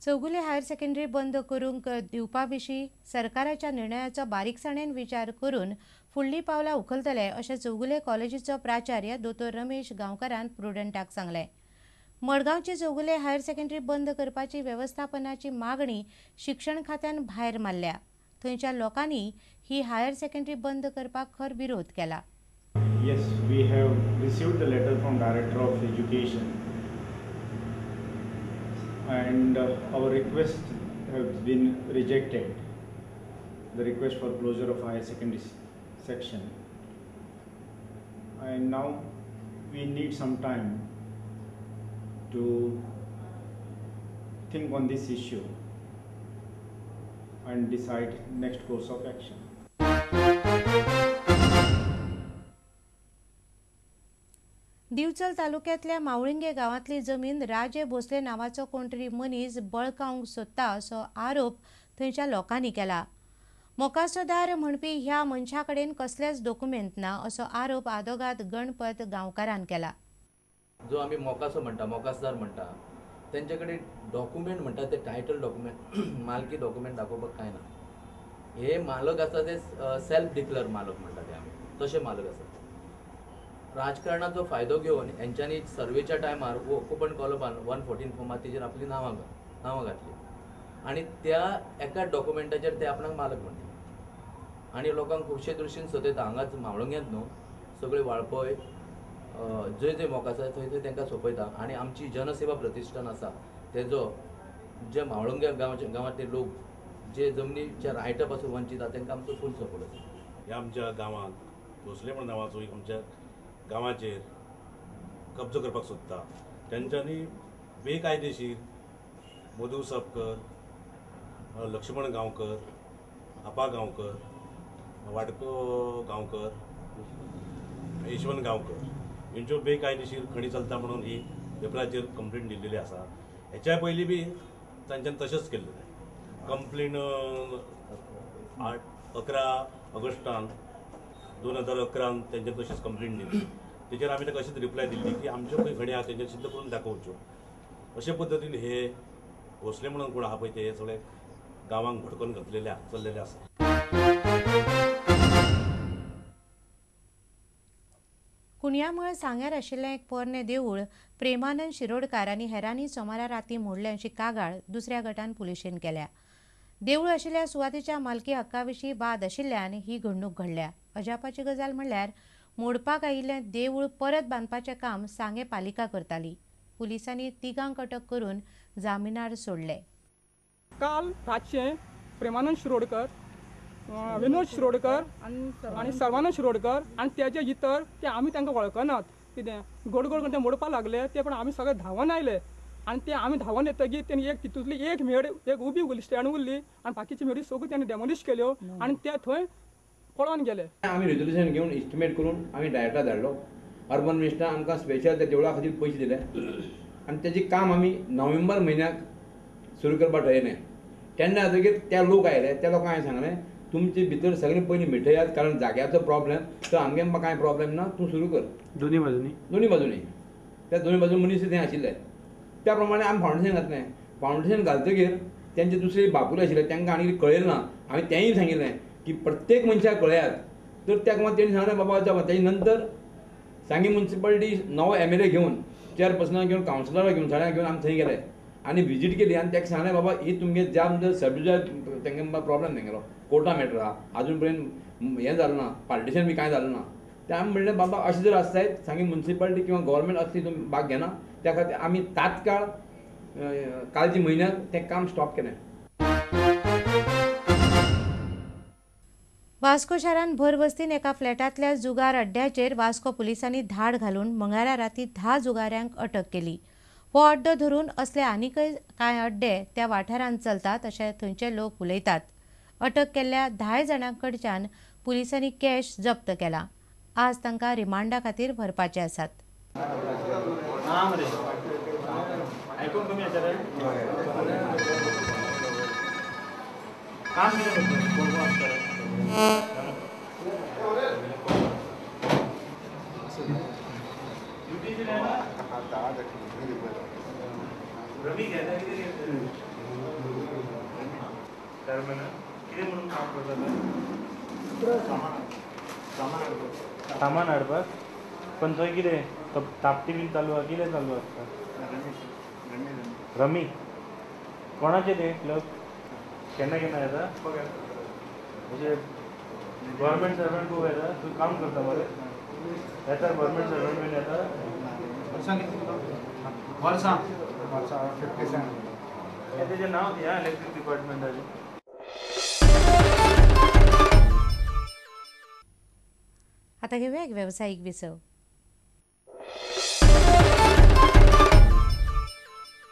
Chowgule higher secondary बंद करूंक दिवपा विशीं सरकाराच्या निर्णयाचो बारीकसाणेन विचार करून फुडलीं पावलां उखलतले अशें चौगुले कॉलेजीचो प्राचार्य दोतोर रमेश गांवकारान प्रुडंटाक सांगलें. मडगांवची चौगुले हायर सेकंडरी बंद करपाची वेवस्थापनाची मागणी शिक्षण खात्यान भायर मारल्या. थंयच्या लोकांनी ही हायर सेकंडरी बंद करपाक खर विरोध केला. Yes, we have received the letter from Director of Education and our request has been rejected, the request for closure of higher secondary section, and now we need some time to think on this issue and decide next course of action. Divchal तालुक्यांतल्या मावळिंगे गांवांतली जमीन राजे भोसले नांवाचो कोण तरी मनीस बळकावंक सोदता असो आरोप थंयच्या लोकांनी केला. मोकासोदार म्हणपी ह्या मनशा कडेन कसलेच डॉक्युमेंट ना असो आरोप आदोगाद गणपत गांवकारान केला. जो आमी मोकासो म्हणटा, मोकासदार म्हणटा, तेंचे कडेन डॉक्युमेंट म्हणटा ते टायटल डॉक्युमेंट, मालकी डॉक्युमेंट दाखोवपाक कांय ना. हे मालक आसा ते सेल्फ डिक्लेअर मालक म्हणटा ते, आमी तशे मालक आसा. राजकारणाचो फायदो घेवन हेंच्यांनी सर्वेच्या टायमार ओपन कॉलमान 114 फॉर्मार तेजेर आपली नांवां घातली आनी त्या एका डॉक्युमेंटाचेर ते आपणाक मालक म्हणटा आनी लोकांक खुबशे दृश्टीन सोदयता. हांगाच मावळंग्यांत न्हू, सगळे वाळपय जंय जंय मोक आसा थंय थंय तांकां सोंपयता. आनी आमची जनसेवा प्रतिश्ठान आसा तेजो जे मावळंग्या गांवांतले लोक जे जमनीच्या रायटा पासून वंचीत आसा तांकां आमचो फूल सपोर्ट आसा. ह्या आमच्या गांवांत भोसले म्हण नांवाचो एक आमच्या गांवाचेर कब्जो करपाक सोदता. तेंच्यांनी बेकायदेशीर मधू सापकर, लक्ष्मण गांवकर, आपा गांवकर, वाडको गांवकर, यशवंत गांवकर हेंच्यो बेकायदेशीर खणी चलता म्हणून ही पेपराचेर कंप्लेन दिल्लेली आसा. हेच्या पयलीं बी तांच्यान तशेंच केल्लें. कंप्लेन 8-11 ऑगस्टान 2011 तेंच्यान तशीच कंप्लेन दिली. तेचेर आमी ताका अशीच रिप्लाय दिल्ली की आमच्यो खंय खणी आहा तेंच्यान सिद्ध करून दाखोवच्यो. अशे पद्दतीन हे भोसले म्हणून कोण आहा पळय ते सगळे गांवांक भडकोन घातलेले चल्लेले आसा. कुणयामळ सांग्यार आशिल्लें एक पोरणें देवूळ प्रेमानंद शिरोडकार आनी हेरांनी सोमारा राती मोडलें अशी कागाळ दुसऱ्या गटान पुलिशेन केल्या. देवूळ आशिल्ल्या सुवातेच्या मालकी हक्का विशीं वाद आशिल्ल्यान ही घडणूक घडल्या. अजापाची गजाल म्हणल्यार मोडपाक आयिल्लें देवूळ परत बांदपाचें काम सांगें पालिका करताली. पुलिसांनी तिगांक अटक करून जामिनार सोडले. काल रातचें प्रेमानंद शिरोडकर, विनोद शिरोडकर आनी सर्वानंद शिरोडकर आनी तेजे इतर ते आमी तांकां वळखनात कितें गोड गोड करून ते मोडपाक लागले. ते पण आमी सगळे धांवन आयले आनी ते आमी धांवन येतकीर तेणी एक तितूंतली एक मेड एक उबी उरली, स्टँड उरली आनी बाकीची मेडी सगळ्यो तेणी डेमोलिश केल्यो आनी ते थंय पळोवन गेले. आमी रेजोल्युशन घेवन इस्टिमेट करून आमी डायरेक्टर धाडलो. अर्बन मिनिस्टरान आमकां स्पेशल त्या देवळा खातीर पयशे दिले आनी तेजें काम आमी नोव्हेंबर म्हयन्याक सुरू करपाक ठरयलें. तेन्ना जातकीर ते लोक आयले, त्या लोकांक हांवें सांगलें तुमचे भितर सगळें पयलीं मिटयात, कारण जाग्याचो प्रॉब्लेम, तर आमगे कांय प्रॉब्लेम ना, तूं सुरू कर. दोनी बाजूनी, दोनी बाजूनी त्या दोनी बाजून मनीस थंय आशिल्ले. त्या प्रमाणे आमी फावंडेशन घातलें. फावंडेशन घालतकीर तेंचे दुसरे बापुले आशिल्ले तांकां आनी कळयलें ना. हांवें तेंय सांगिल्लें की प्रत्येक मनशाक कळयात. तर त्या प्रमाणे तेणी सांगलें बाबा वचा. तेजे नंतर सांगे म्युनिसिपालिटी नवो एम एल ए घेवन, चेअरपर्सनाक घेवन, कावन्सिलराक घेवन, सगळ्यांक घेवन आमी थंय गेले आनी विजीट केली आनी ताका सांगलें बाबा ही तुमगे ज्या सबडिविजन तेंगे प्रॉब्लेम तेंगेलो कोर्टा मॅटर आहा, आजून पर्यंत हें जालें ना, पार्टिशन बी कांय जालें ना. ते आमी म्हणलें बाबा अशें जर आसत जायत सांगे म्युनिसिपालिटी किंवा गव्हर्मेंट असली तुमी भाग घेना, त्या खातीर आमी तात्काळ कालच्या म्हयन्याक तें काम स्टॉप केलें. वास्को शारांत भरवस्तीन एका फ्लॅटांतल्या जुगार अड्ड्याचेर वास्को पुलिसांनी धाड घालून मंगळारा राती 10 जुगाऱ्यांक अटक केली. हो अड्डो धरून असले आनीकय कांय अड्डे त्या वाठारांत चलतात अशें थंयचे लोक उलयतात. अटक केल्ल्या 10 जाणां कडच्यान पुलिसांनी कॅश जप्त केला. आज तांकां रिमांडा खातीर व्हरपाचे आसात. रवी घेता कितें? कितें म्हणून काम करता? सामान हाडपाक. पण थंय कितें तापटी बीन चालू आसा? कितें चालू आसता? रमी. कोणाचें तें क्लब? केन्ना केन्ना येता? अशें गव्हर्मेंट सर्वंट खूब येता. तूं काम करता मरे? येता गव्हर्मेंट सर्वंट बीन येता? वर्सां 57. तेजें नांव ह्या इलेक्ट्रीक डिपार्टमेंटाचें. आता घेऊया एक व्यावसायिक विसव.